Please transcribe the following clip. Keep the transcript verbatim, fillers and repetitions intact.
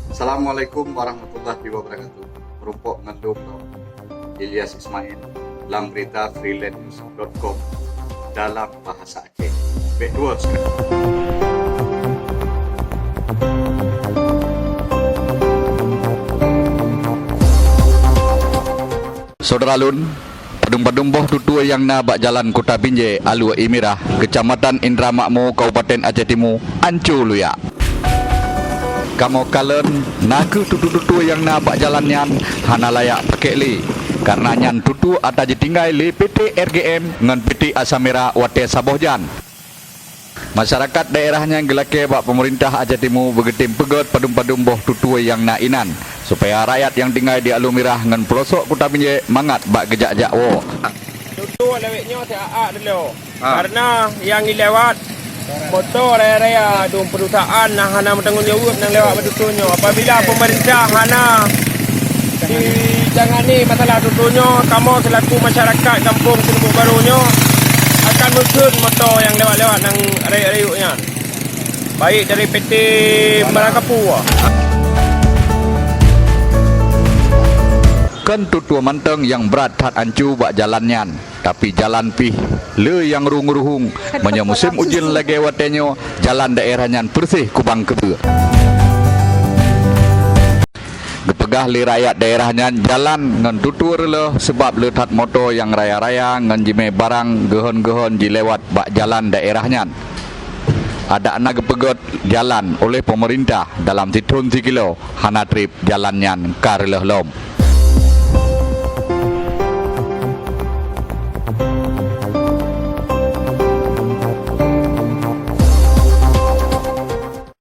Assalamualaikum warahmatullahi wabarakatuh. Meureumpok ngon lôn, Ilyas Ismail, lam berita freelancenews dot com dalam bahasa Aceh. Bèk tuwoe. Syedara lôn, padum-padum boh tutue nyang na bak jalan Kuta Binjai, Alue Imirah, Keucamatan Indra Makmu, Kabupaten Aceh Timu, ancu luyak. Kamoe kalon, na kheueh tutue-tutue nyang na bak jalan nyan hana layak pakèk lé, kareuna nyan tutue ata jitinggai lé P T R G M ngon P T Asamira watèe saboh jan. Masyarakat daerah nyan geulakèe bak peumeurintah Aceh Timu beugeutem peugöt padum-padum boh tutue nyang na inan, supaya rakyat nyang tinggai di Alue Imirah ngon peulosok Kuta Binjai mangat bak geujak-jak woe. Tutue lawét nyoe siat-at dulu. Ha. Karena nyang lewat moto raya-raya dum perusahaan nah hana meutanggong jaweueb nyang lewat bak tutue nyoe. Apabila pemerintah hana ditangani masalah tutue nyoe, kamoe selaku masyarakat Kampung Seuleumbuk Barô nyoe akan meukheun moto nyang lewat-lewat nyang rayeuk-rayeuk nyan. Baik dari P T Marangkapu. Kon tutue mantong nyang brat that ancu bak jalan nyan. Tapi jalan pih le nyang ruhung-ruhung. Meunyoe musém ujeuen lagèe watèe nyoe, jalan daerah nyan peureuseh kubang keubeue. Geupeugah lé rakyat daerah nyan jalan ngon tutue reuloh seubab le that moto nyang raya-raya ngon jimè barang geuhon-geuhon jilewat bak jalan daerah nyan. Adak na geupeugöt jalan oleh peumeurintah dalam sithon sikilo hana trép jalan nyan ka reuloh lom.